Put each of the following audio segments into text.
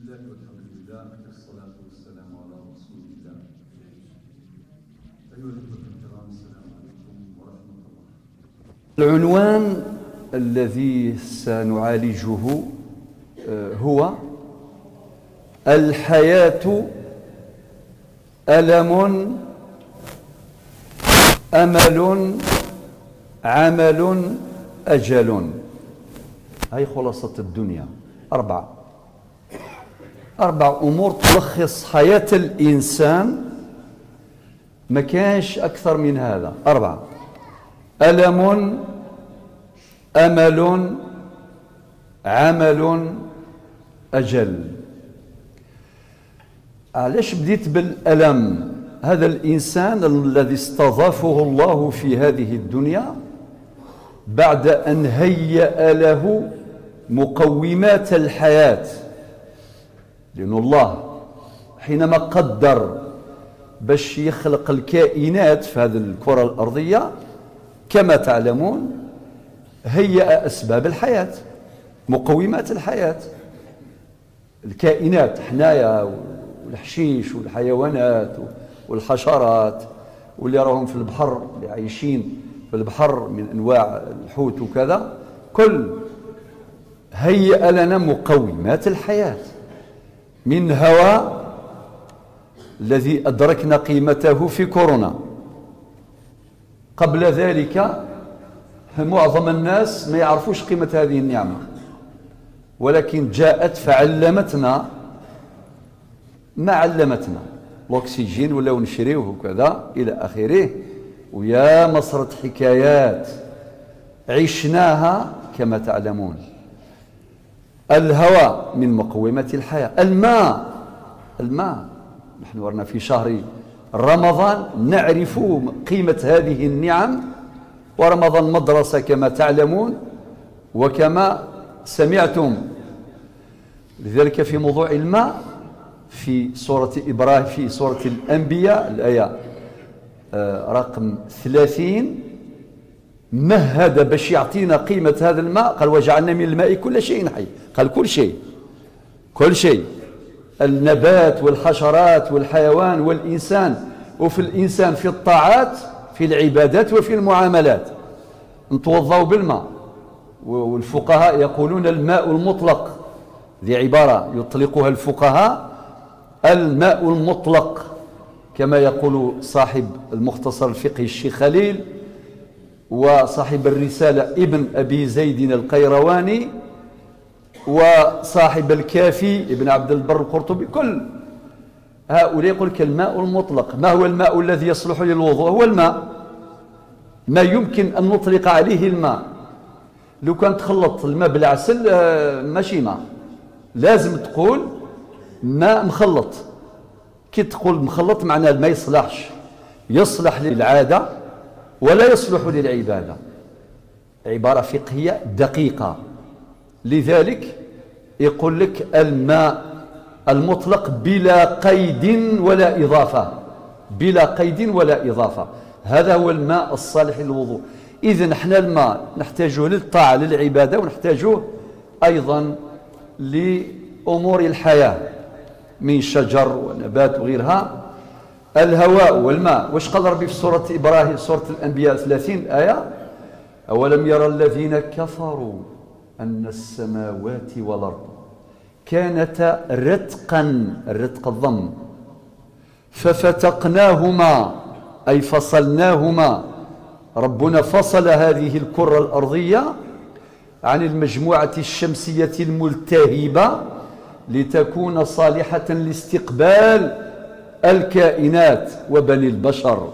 الله والحمد لله والصلاة والسلام على رسول الله. أيها الأخوة الكرام، السلام عليكم ورحمة الله. العنوان الذي سنعالجه هو الحياة ألم، أمل، عمل، أجل. هاي خلاصة الدنيا. أربع أمور تلخص حياة الإنسان، ما كانش أكثر من هذا. أربعة: ألم، أمل، عمل، أجل. علاش بديت بالألم؟ هذا الإنسان الذي استضافه الله في هذه الدنيا بعد أن هيأ له مقومات الحياة، لأن الله حينما قدر باش يخلق الكائنات في هذه الكرة الأرضية كما تعلمون هيأ أسباب الحياة، مقومات الحياة، الكائنات حنايا والحشيش والحيوانات والحشرات واللي راهم في البحر، اللي عايشين في البحر من أنواع الحوت وكذا، كل هيأ لنا مقومات الحياة، من هواء الذي أدركنا قيمته في كورونا. قبل ذلك معظم الناس ما يعرفوش قيمة هذه النعمة، ولكن جاءت فعلمتنا ما علمتنا، الأكسجين ولاو نشريوه وكذا إلى آخره. ويا مصرة حكايات عشناها كما تعلمون. الهواء من مقومات الحياة. الماء، الماء نحن ورنا في شهر رمضان نعرف قيمة هذه النعم، ورمضان مدرسة كما تعلمون وكما سمعتم. لذلك في موضوع الماء في سورة إبراهيم، في سورة الأنبياء الآية رقم 30، مهد باش يعطينا قيمة هذا الماء، قال وجعلنا من الماء كل شيء حي. قال كل شيء، كل شيء، النبات والحشرات والحيوان والإنسان، وفي الإنسان في الطاعات، في العبادات، وفي المعاملات. نتوضأ بالماء، والفقهاء يقولون الماء المطلق، ذي عبارة يطلقها الفقهاء، الماء المطلق، كما يقول صاحب المختصر الفقهي الشيخ خليل، وصاحب الرسالة ابن أبي زيد القيرواني، وصاحب الكافي ابن عبد البر القرطبي. كل هؤلاء يقول لك الماء المطلق. ما هو الماء الذي يصلح للوضوء؟ هو الماء، ما يمكن أن نطلق عليه الماء. لو كان تخلط الماء بالعسل ماشي ماء، لازم تقول ماء مخلط. كي تقول مخلط معناه ما يصلحش، يصلح للعادة ولا يصلح للعبادة. عبارة فقهية دقيقة. لذلك يقول لك الماء المطلق بلا قيد ولا إضافة، بلا قيد ولا إضافة، هذا هو الماء الصالح للوضوء. إذن احنا الماء نحتاجه للطاعة، للعبادة، ونحتاجه أيضا لأمور الحياة من شجر ونبات وغيرها. الهواء والماء، واش قال ربي في سورة إبراهيم، سورة الأنبياء 30 آية: أولم يرى الذين كفروا أن السماوات والأرض كانتا رتقا، الرتق الضم، ففتقناهما، أي فصلناهما. ربنا فصل هذه الكرة الأرضية عن المجموعة الشمسية الملتهبة لتكون صالحة لاستقبال الكائنات وبني البشر.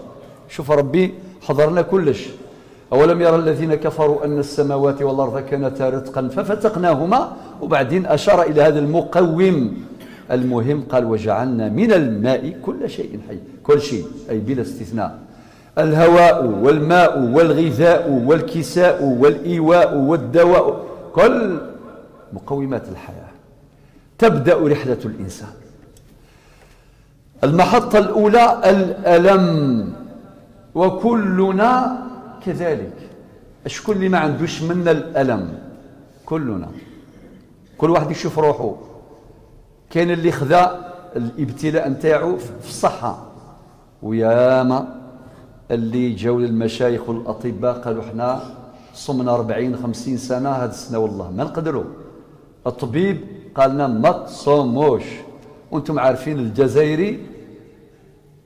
شوف ربي حضرنا كلش. أولم يرى الذين كفروا أن السماوات والأرض كانتا رتقا ففتقناهما، وبعدين أشار إلى هذا المقوم المهم، قال وجعلنا من الماء كل شيء حي. كل شيء أي بلا استثناء، الهواء والماء والغذاء والكساء والإيواء والدواء، كل مقومات الحياة. تبدأ رحلة الإنسان. المحطة الأولى الألم، وكلنا كذلك. شكون اللي ما عندوش منا الألم؟ كلنا، كل واحد يشوف روحه. كاين اللي خذا الابتلاء نتاعو في الصحة، وياما اللي جاو للمشايخ والأطباء قالوا احنا صمنا 40 50 سنة، هذه السنة والله ما نقدروا. الطبيب قال لنا ما تصوموش. وانتم عارفين الجزائري،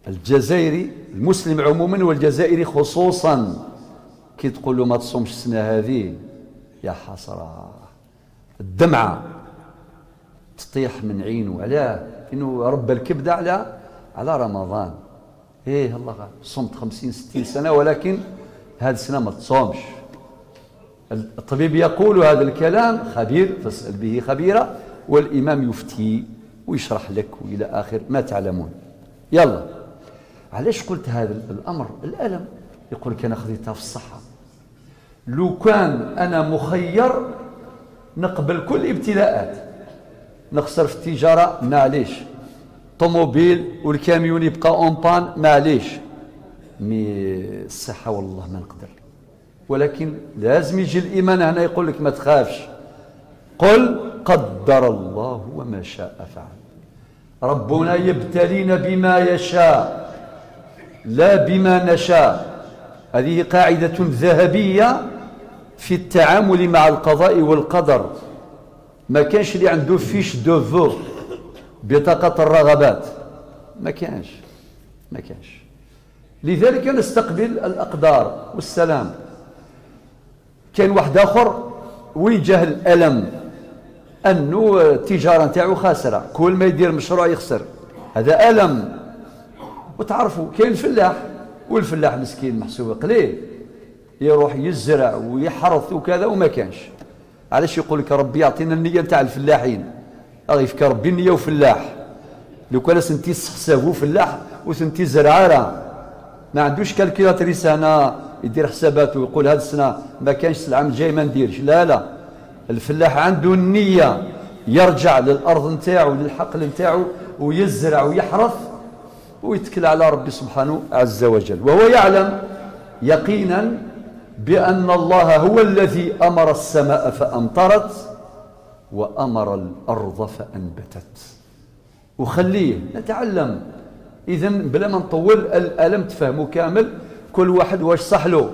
الجزائري المسلم عموما والجزائري خصوصا، كي تقول له ما تصومش السنة هذه يا حسرة، الدمعة تطيح من عينه. علاه؟ انه رب الكبده على رمضان. ايه الله غالب، صمت 50 60 سنة ولكن هذه السنة ما تصومش. الطبيب يقول هذا الكلام خبير، فاسأل به خبيرا، والإمام يفتي ويشرح لك وإلى آخر ما تعلمون. يلا علاش قلت هذا الأمر؟ الألم يقول لك أنا خذيتها في الصحة، لو كان أنا مخير نقبل كل الابتلاءات، نخسر في التجارة معليش، طوموبيل والكاميون يبقى en panne معليش، mais الصحة والله ما نقدر. ولكن لازم يجي الإيمان هنا يقول لك ما تخافش، قل قدر الله وما شاء فعل. ربنا يبتلينا بما يشاء لا بما نشاء. هذه قاعدة ذهبية في التعامل مع القضاء والقدر. ما كانش اللي عنده fiche de vœux، بطاقة الرغبات، ما كانش، ما كانش. لذلك نستقبل الأقدار والسلام. كان واحد آخر ويجاه الألم أنه التجارة نتاعو خاسرة، كل ما يدير مشروع يخسر، هذا ألم. وتعرفوا كاين الفلاح، والفلاح مسكين محسوب قليل، يروح يزرع ويحرث وكذا وما كانش. علاش يقول لك ربي يعطينا النية نتاع الفلاحين؟ راه يفكر ربي النية وفلاح. لو كان سنتي حسابو فلاح وسنتي زرعارة، ما عندوش calculatrice هنا يدير حساباته ويقول هذه السنة ما كانش العام الجاي ما نديرش. لا لا، الفلاح عنده النية يرجع للأرض نتاعو للحقل نتاعو ويزرع ويحرث ويتكل على ربي سبحانه عز وجل، وهو يعلم يقينا بأن الله هو الذي أمر السماء فأمطرت وأمر الأرض فأنبتت. وخليه نتعلم. إذن بلا ما نطول الألم تفهموا كامل، كل واحد واش صح له.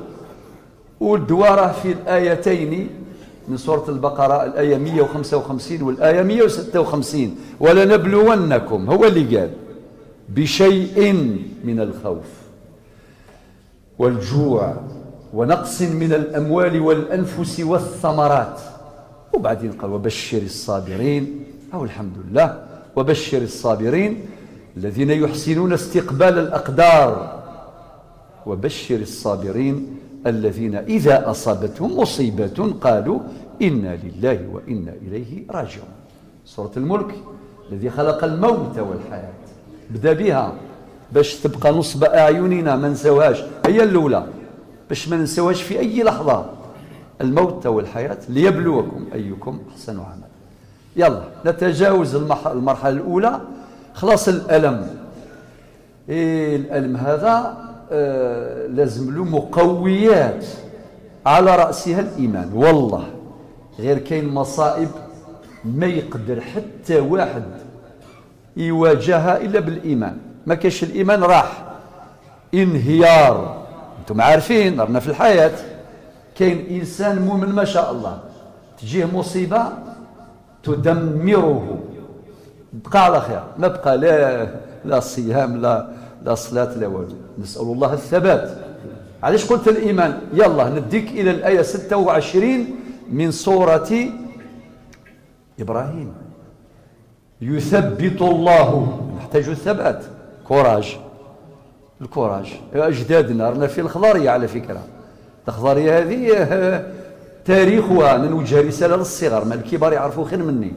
والدواء راه في الآيتين من سورة البقرة، الآية 155 والآية 156، ولنبلونكم، هو اللي قال، بشيء من الخوف والجوع ونقص من الأموال والأنفس والثمرات. وبعدين قال وبشر الصابرين، أو الحمد لله، وبشر الصابرين الذين يحسنون استقبال الأقدار، وبشر الصابرين الذين إذا أصابتهم مصيبة قالوا إنا لله وإنا إليه راجعون. سورة الملك، الذي خلق الموت والحياة، بدا بها باش تبقى نصب أعيننا ما نساوهاش، هي الأولى باش ما ننساوهاش في أي لحظة، الموت والحياة ليبلوكم أيكم أحسن عملا. يلا نتجاوز المرحلة الأولى، خلاص الألم. إيه الألم هذا لازم له مقويات على رأسها الإيمان. والله غير كاين مصائب ما يقدر حتى واحد يواجهها إلا بالإيمان. ما كاش الإيمان راح انهيار. أنتم عارفين رانا في الحياة، كاين إنسان مؤمن ما شاء الله تجيه مصيبة تدمره، بقى على خير، ما بقى لا صيام لا صلاة لا والو. نسأل الله الثبات. علاش قلت الإيمان؟ يلا نديك إلى الآية 26 من سورة إبراهيم. يثبت الله، نحتاج الثبات، courage، ال courage. أجدادنا رانا في الخضارية على فكرة، الخضارية هذه تاريخها، نوجه رسالة للصغار، ما الكبار يعرفوا خير مني.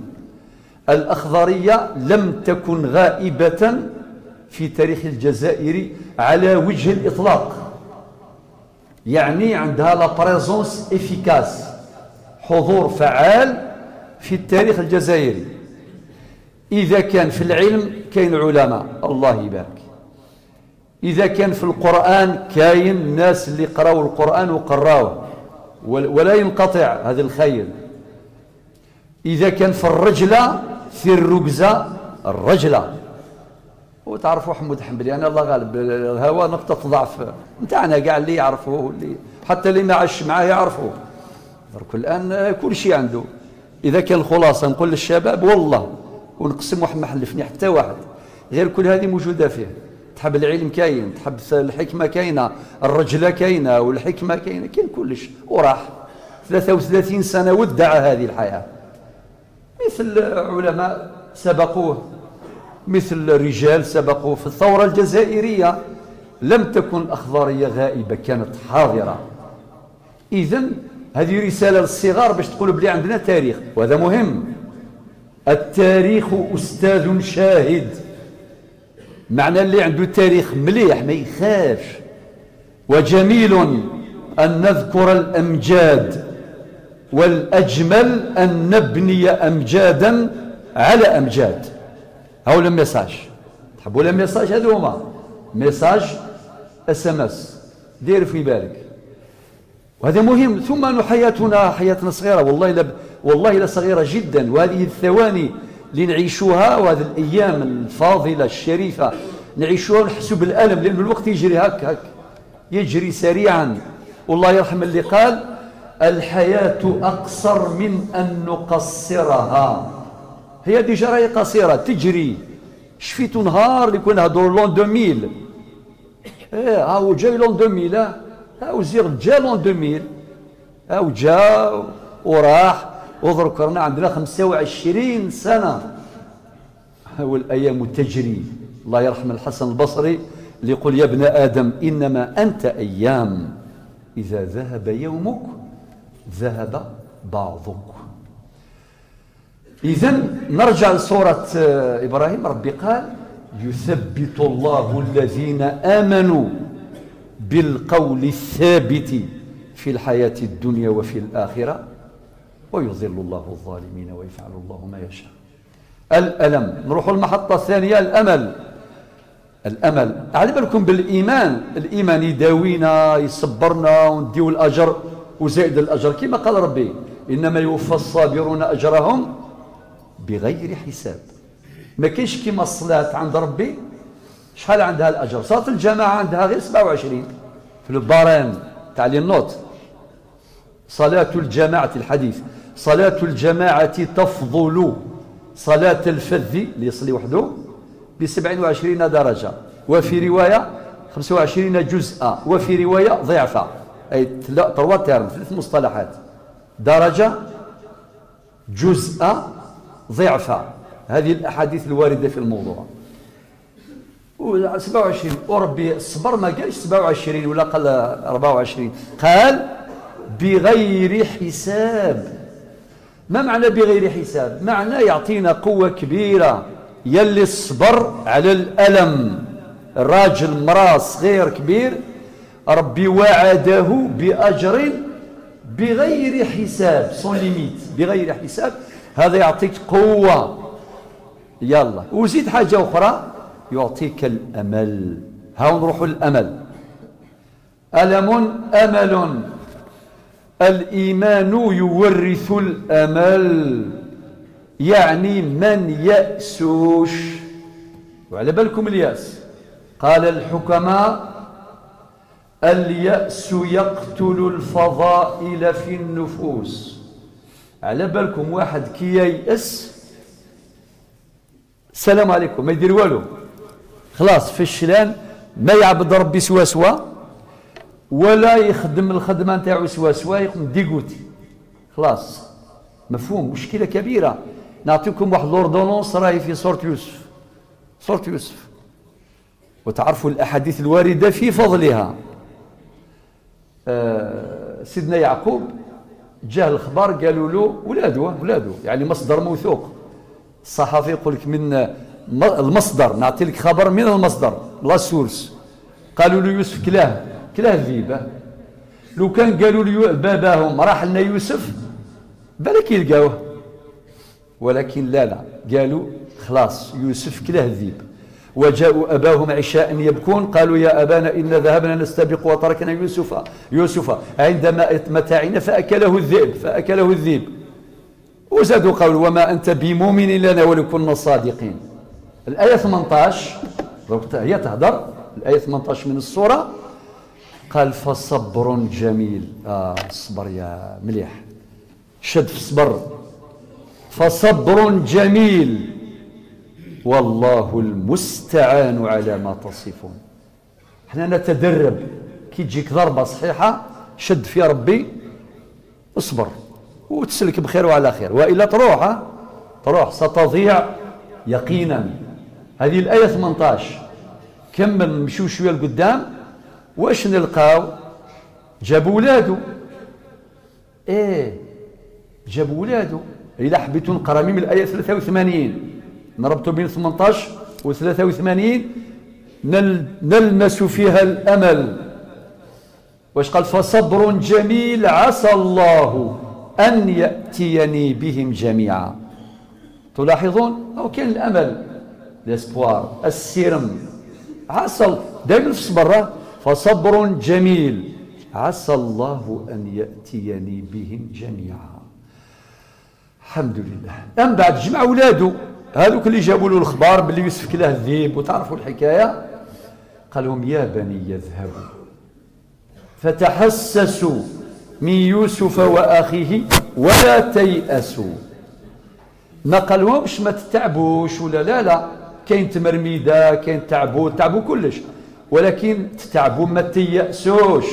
الأخضرية لم تكن غائبة في تاريخ الجزائر على وجه الإطلاق، يعني عندها la présence efficace، حضور فعال في التاريخ الجزائري. إذا كان في العلم كاين علماء الله يبارك، إذا كان في القرآن كاين ناس اللي قراوا القرآن وقراوه ولا ينقطع هذا الخير. إذا كان في الرجلة في الركزة الرجلة. وتعرفوا حمود حنبلي، أنا الله غالب الهوى نقطة ضعف نتاعنا كاع، اللي يعرفوه اللي حتى اللي ما عاش معاه يعرفوه. درك الآن كل شيء عنده. إذا كان الخلاصة نقول للشباب والله ونقسم واحد ما حلفني حتى واحد، غير كل هذه موجودة فيه. تحب العلم كاين، تحب الحكمة كاينة، الرجلة كاينة، والحكمة كاينة، كاين كلش. وراح 33 سنة ودع هذه الحياة، مثل علماء سبقوه، مثل رجال سبقوه في الثورة الجزائرية. لم تكن الأخضرية غائبة، كانت حاضرة. إذن هذه رسالة للصغار باش تقولوا بلي عندنا تاريخ، وهذا مهم. التاريخ أستاذ شاهد، معنى اللي عنده تاريخ مليح ما يخافش. وجميل أن نذكر الأمجاد، والأجمل أن نبني أمجادا على أمجاد. هاو le message، تحبوا le message؟ هذو هما message SMS، دير في بالك، وهذا مهم. ثم أن حياتنا حياتنا صغيرة، والله لا والله لا صغيرة جدا. وهذه الثواني اللي نعيشوها وهذه الأيام الفاضلة الشريفة نعيشوها ونحسوا بالألم، لأن الوقت يجري هك هك، يجري سريعا. والله يرحم اللي قال الحياة أقصر من أن نقصرها. هي déjà راهي قصيرة تجري. شفيتو نهار اللي كنا نهضروا l'an 2000، ايه هاو جاي l'an 2000، هاو زيغ جا l'an 2000، هاو جا وراح. وذرك رانا عندنا 25 سنة والأيام تجري. الله يرحم الحسن البصري اللي يقول يا ابن آدم إنما أنت أيام، إذا ذهب يومك ذهب بعضك. إذن نرجع لسورة إبراهيم. ربي قال يثبت الله الذين آمنوا بالقول الثابت في الحياة الدنيا وفي الآخرة ويضل الله الظالمين ويفعل الله ما يشاء. الألم. نروح المحطة الثانية، الأمل. الأمل، على بالكم بالإيمان، الإيمان يداوينا يصبرنا ونديو الأجر وزائد الأجر، كما قال ربي إنما يوفى الصابرون أجرهم بغير حساب. ما كاينش كيما الصلاة عند ربي شحال عندها الأجر. صلاة الجماعة عندها غير 27 في ال barème تاع les notes. صلاة الجماعة، الحديث صلاة الجماعة تفضل صلاة الفذ اللي يصلي وحده ب 27 درجة، وفي رواية 25 جزءا، وفي رواية ضعفا، أي trois termes، ثلاث مصطلحات: درجة، جزء، ضعفا. هذه الأحاديث الواردة في الموضوع. و 27، وربي الصبر ما قالش 27 ولا قال 24، قال بغير حساب. ما معنى بغير حساب؟ معنى يعطينا قوة كبيرة. يلي الصبر على الألم، الراجل، مراة، صغير، كبير، ربي وعده بأجر بغير حساب، sans limite، بغير حساب. هذا يعطيك قوة. يلا وزيد حاجة أخرى، يعطيك الأمل. هاو نروحوا للأمل. ألم أمل. الإيمان يورث الأمل، يعني من يأسوش. وعلى بالكم اليأس، قال الحكماء اليأس يقتل الفضائل في النفوس. على بالكم واحد كي ييأس السلام عليكم ما يدير والو، خلاص في الشلان، ما يعبد ربي سوا سوا ولا يخدم الخدمة نتاعو سوا سوا، يقوم dégoûté خلاص. مفهوم؟ مشكلة كبيرة. نعطيكم واحد l'ordonnance راهي في سورة يوسف، سورة يوسف، وتعرفوا الاحاديث الواردة في فضلها. سيدنا يعقوب جاه الخبر، قالوا له ولاده، يعني مصدر موثوق. الصحفي يقول لك من المصدر، نعطي لك خبر من المصدر، la source. قالوا له يوسف كلاه الذيب. لو كان قالوا له باباهم راح لنا يوسف بالك يلقاوه، ولكن لا، قالوا خلاص يوسف كلاه الذيب. وجاءوا أباهم عشاء يبكون قالوا يا أبانا إنا ذهبنا نستبق وتركنا يوسف عند متاعنا فأكله الذئب، وزادوا قالوا وما أنت بمؤمن لنا ولو كنا صادقين. الآية 18 هي تهدر، الآية 18 من السورة، قال فصبر جميل. الصبر يا مليح، شد في الصبر. فصبر جميل والله المستعان على ما تصفون. احنا نتدرب، كي تجيك ضربة صحيحة شد في ربي، اصبر وتسلك بخير وعلى خير، وإلا تروح تروح ستضيع يقينا. هذه الآية 18. كمل نمشيو شوية لقدام، واش نلقاو؟ جابوا ولادو. إيه جابوا ولادو. إذا حبيتو نقرا من الآية 83، نربطو بين 18 و 83، نلمس فيها الأمل. واش قال؟ فصبر جميل عسى الله أن يأتيني بهم جميعا. تلاحظون؟ أو كاين الأمل، l'espoir، السيرم، عسى دائما في الصبر. فصبر جميل عسى الله أن يأتيني بهم جميعا. الحمد لله. أم بعد جمع ولاده هذوك اللي جابوا له الخبار باللي يوسف كلاه الذيب، وتعرفوا الحكاية. قال لهم يا بني اذهبوا فتحسسوا من يوسف وأخيه ولا تيأسوا. ما قالهمش ما تتعبوش ولا لا، لا كاين تمرميده، كاين تعبوا، تعبوا كلش، ولكن تتعبوا ما تيأسوش.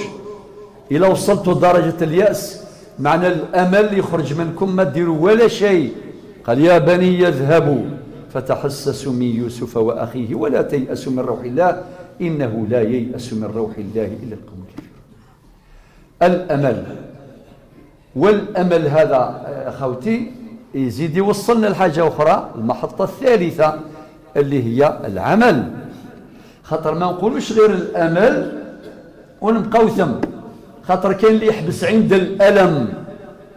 إلا وصلتوا درجة اليأس معنى الأمل يخرج منكم، ما ديروا ولا شيء. قال يا بني اذهبوا فتحسسوا من يوسف وأخيه ولا تيأسوا من روح الله إنه لا ييأس من روح الله إلا القوم الكافرون. الأمل، والأمل هذا أخوتي يزيد يوصلنا لحاجة أخرى، المحطة الثالثة اللي هي العمل. خاطر ما نقولوش غير الأمل ونبقاو ثم، خاطر كاين اللي يحبس عند الألم،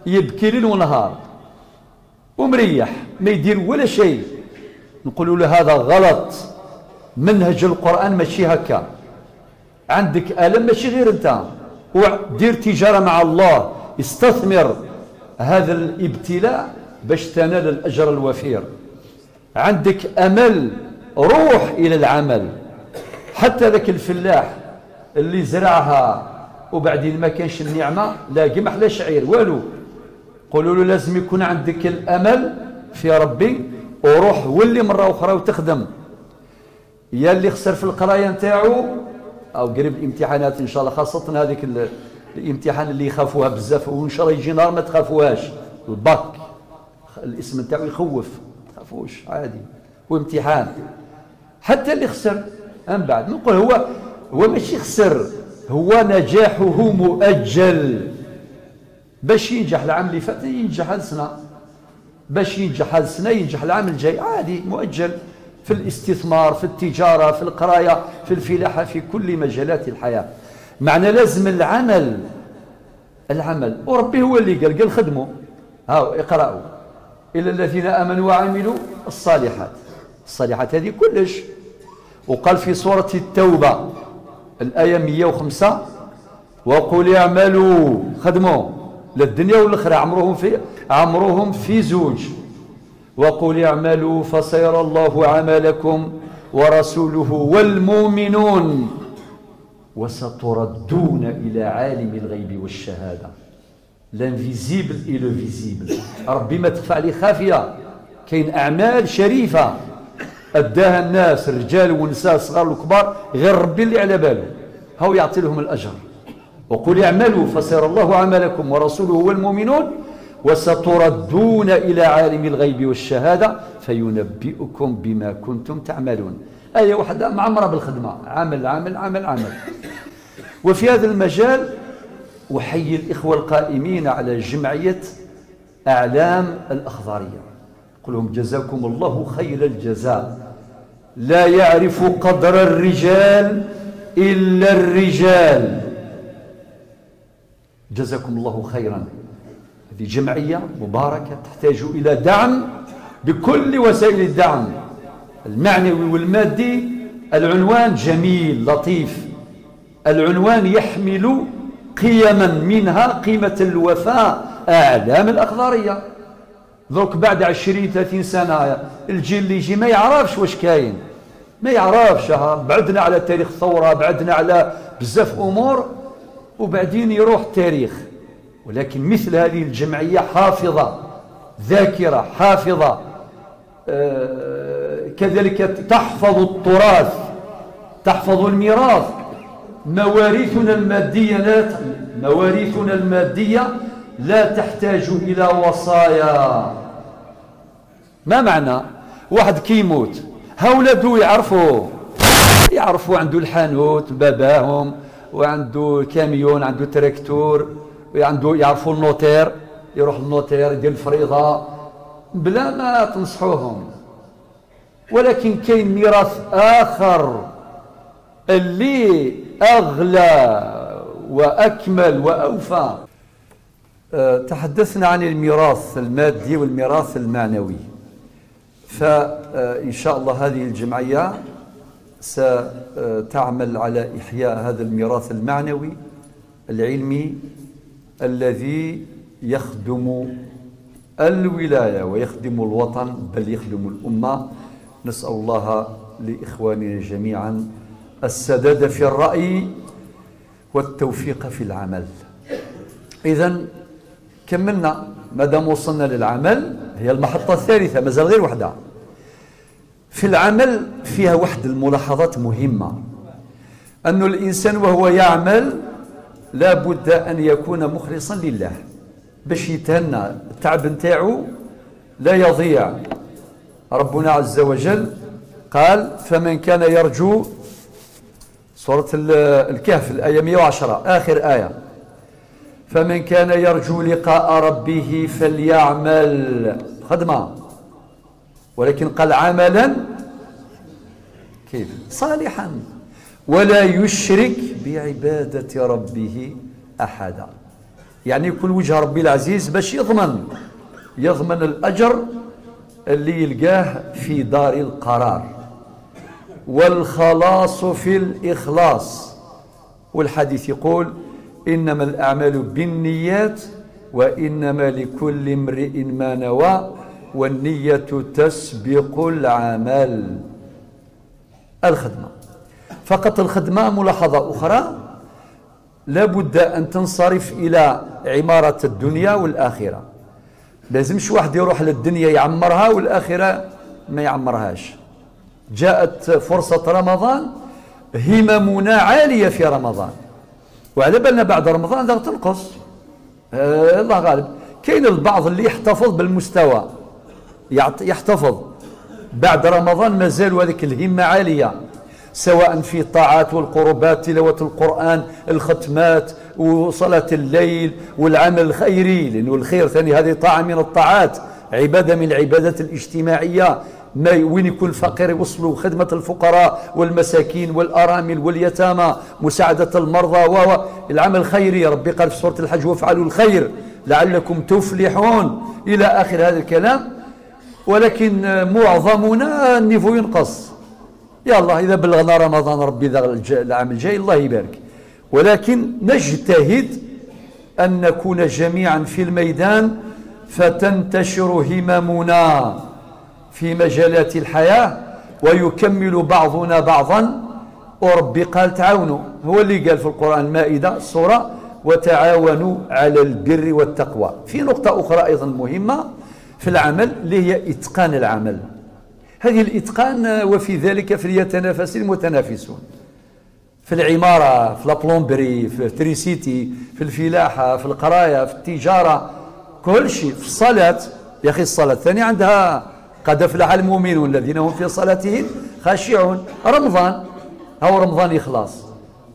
يبكي ليل ونهار ومريح ما يدير ولا شيء. نقولوا له هذا غلط، منهج القرآن ماشي هكا. عندك ألم ماشي غير أنت، ودير تجارة مع الله، استثمر هذا الابتلاء باش تنال الأجر الوفير. عندك أمل، روح إلى العمل. حتى ذاك الفلاح اللي زرعها وبعدين ما كانش النعمة، لا قمح لا شعير والو، قولوا له لازم يكون عندك الأمل في ربي وروح ولي مرة أخرى وتخدم. يا اللي خسر في القراية نتاعو أو قريب الامتحانات إن شاء الله، خاصة هذيك الامتحان اللي يخافوها بزاف، وإن شاء الله يجي نهار ما تخافوهاش، الباك الاسم نتاعو يخوف، ما تخافوش عادي، وامتحان. حتى اللي خسر من بعد نقول هو ماشي خسر، هو نجاحه مؤجل. باش ينجح العام اللي فات ينجح هذه السنة، باش ينجح هذه السنة ينجح العام الجاي، عادي مؤجل. في الاستثمار، في التجارة، في القراية، في الفلاحة، في كل مجالات الحياة. معنى لازم العمل، العمل. وربي هو اللي قال، قال خدموا، هاو اقرأوا إلى الذين آمنوا وعملوا الصالحات. الصالحات هذه كلش. وقال في سورة التوبة الآية 105 وقل اعملوا، خدموا للدنيا والآخرة، عمرهم في زوج. وقل اعملوا فسيرى الله عملكم ورسوله والمؤمنون وستردون إلى عالم الغيب والشهادة. l'invisible et le visible. ربي ما تخفى عليه خافية. كاين أعمال شريفة أداها الناس، الرجال والنساء، الصغار والكبار، غير ربي اللي على باله، هو يعطي لهم الأجر. وقل اعملوا فسيرى الله عملكم ورسوله والمؤمنون وستردون إلى عالم الغيب والشهادة فينبئكم بما كنتم تعملون. آية واحدة معمرة بالخدمة، عمل عمل عمل عمل. وفي هذا المجال أحيي الإخوة القائمين على جمعية أعلام الأخضرية، قل لهم جزاكم الله خير الجزاء. لا يعرف قدر الرجال إلا الرجال. جزاكم الله خيرا. هذه جمعية مباركة تحتاج إلى دعم بكل وسائل الدعم المعنوي والمادي. العنوان جميل لطيف، العنوان يحمل قيما، منها قيمة الوفاء، أعلام الأخضرية. درك بعد 20 30 سنة الجيل اللي يجي ما يعرفش واش كاين، ما يعرفش. بعدنا على تاريخ الثورة، بعدنا على بزاف أمور، وبعدين يروح التاريخ. ولكن مثل هذه الجمعية حافظة، ذاكرة حافظة، كذلك تحفظ التراث، تحفظ الميراث. مواريثنا المادية لا مواريثنا المادية لا تحتاج إلى وصايا. ما معنى واحد كيموت هاولادو يعرفوا عنده الحانوت باباهم، وعنده كاميون، عنده تراكتور، وعنده يعرفوا ال notaire، يروح لل notaire يدير الفريضة بلا ما تنصحوهم. ولكن كاين ميراث آخر اللي أغلى وأكمل وأوفى. تحدثنا عن الميراث المادي والميراث المعنوي، فإن شاء الله هذه الجمعية ستعمل على إحياء هذا الميراث المعنوي العلمي الذي يخدم الولاية ويخدم الوطن، بل يخدم الأمة. نسأل الله لإخواننا جميعا السداد في الرأي والتوفيق في العمل. إذن كملنا، مادام وصلنا للعمل، هي المحطة الثالثة، مازال غير وحدة. في العمل فيها واحد الملاحظات مهمة، أن الإنسان وهو يعمل لا بد أن يكون مخلصا لله باش يتهنى، التعب نتاعو لا يضيع. ربنا عز وجل قال: فمن كان يرجو، سورة الكهف الآية 110 آخر آية، فمن كان يرجو لقاء ربه فليعمل خدمة، ولكن قال عملا كيف؟ صالحا، ولا يشرك بعبادة ربه أحدا. يعني يكون وجه ربي العزيز باش يضمن الأجر اللي يلقاه في دار القرار. والخلاص في الإخلاص. والحديث يقول: إنما الأعمال بالنيات وإنما لكل امرئ ما نوى والنية تسبق العمل. الخدمة فقط، الخدمة ملاحظة أخرى، لابد أن تنصرف إلى عمارة الدنيا والآخرة. لازمش واحد يروح للدنيا يعمرها والآخرة ما يعمرهاش. جاءت فرصة رمضان، هممنا عالية في رمضان، وعلى بالنا بعد رمضان ذا تنقص، الله غالب. كاين البعض اللي يحتفظ بالمستوى، يحتفظ بعد رمضان، مازال هذيك الهمة عالية، سواء في الطاعات والقربات، تلاوة القرآن، الختمات، وصلاة الليل، والعمل الخيري، لأنه الخير ثاني هذه طاعة من الطاعات، عبادة من العبادات الاجتماعية. ما وين يكون الفقير يوصلوا خدمة الفقراء والمساكين والأرامل واليتامى، مساعدة المرضى، والعمل الخيري. ربي قال في سورة الحج: وافعلوا الخير لعلكم تفلحون، إلى آخر هذا الكلام. ولكن معظمنا النيفو ينقص. يلا إذا بلغنا رمضان ربي العام الجاي الله يبارك. ولكن نجتهد أن نكون جميعا في الميدان، فتنتشر هممنا في مجالات الحياة ويكمل بعضنا بعضا. وربي قال تعاونوا، هو اللي قال في القرآن المائدة السورة: وتعاونوا على البر والتقوى. في نقطة أخرى أيضا مهمة في العمل اللي هي إتقان العمل. هذه الإتقان، وفي ذلك فليتنافس المتنافسون. في العمارة، في la plomberie، في l'électricité، في الفلاحة، في القراية، في التجارة، كل شيء. في الصلاة يا أخي، الصلاة الثانية عندها قد أفلح المؤمنون الذين هم في صلاتهم خاشعون. رمضان، هو رمضان يخلص،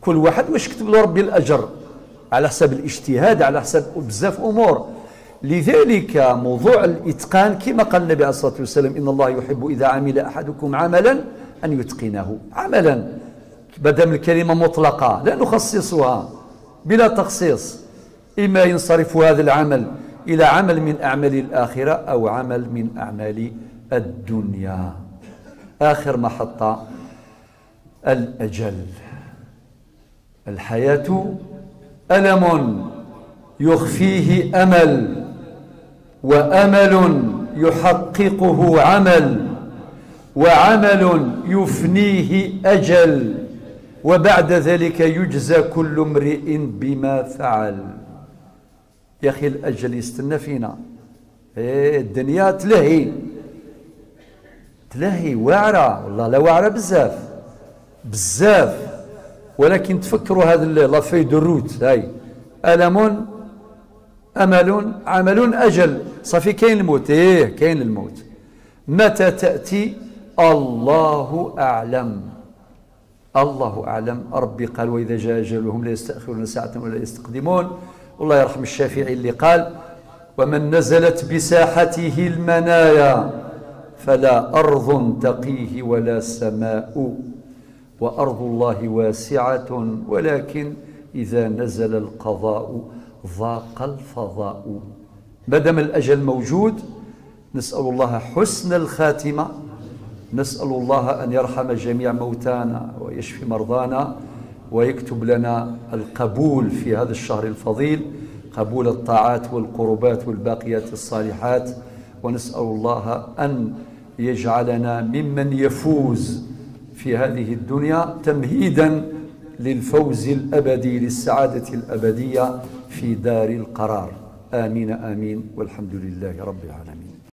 كل واحد واش كتب له ربي الأجر على حسب الاجتهاد، على حسب بزاف أمور. لذلك موضوع الإتقان كما قال النبي عليه الصلاة والسلام: إن الله يحب إذا عمل أحدكم عملا أن يتقنه. عملا، مادام الكلمة مطلقة لا نخصصها بلا تخصيص، إما ينصرف هذا العمل إلى عمل من أعمال الآخرة أو عمل من أعمال الدنيا. آخر محطة الأجل. الحياة ألم يخفيه أمل، وأمل يحققه عمل، وعمل يفنيه أجل، وبعد ذلك يجزى كل امرئ بما فعل. يا أخي الأجل يستنى فينا. إيه الدنيا تلهي، تلهي واعرة، والله لا واعرة بزاف بزاف. ولكن تفكروا هذا la feuille de route هاي: ألم، أمل، عمل، أجل. صافي كاين الموت، إيه كاين الموت. متى تأتي؟ الله أعلم، الله أعلم. ربي قال: وإذا جاء أجلهم لا يستأخرون ساعة ولا يستقدمون. والله يرحم الشافعي اللي قال: ومن نزلت بساحته المنايا فلا أرض تقيه ولا سماء، وأرض الله واسعة ولكن إذا نزل القضاء ضاق الفضاء. ما دام الأجل موجود نسأل الله حسن الخاتمة، نسأل الله أن يرحم جميع موتانا ويشفي مرضانا ويكتب لنا القبول في هذا الشهر الفضيل، قبول الطاعات والقربات والباقيات الصالحات. ونسأل الله أن يجعلنا ممن يفوز في هذه الدنيا تمهيدا للفوز الأبدي، للسعادة الأبدية في دار القرار. آمين آمين، والحمد لله رب العالمين.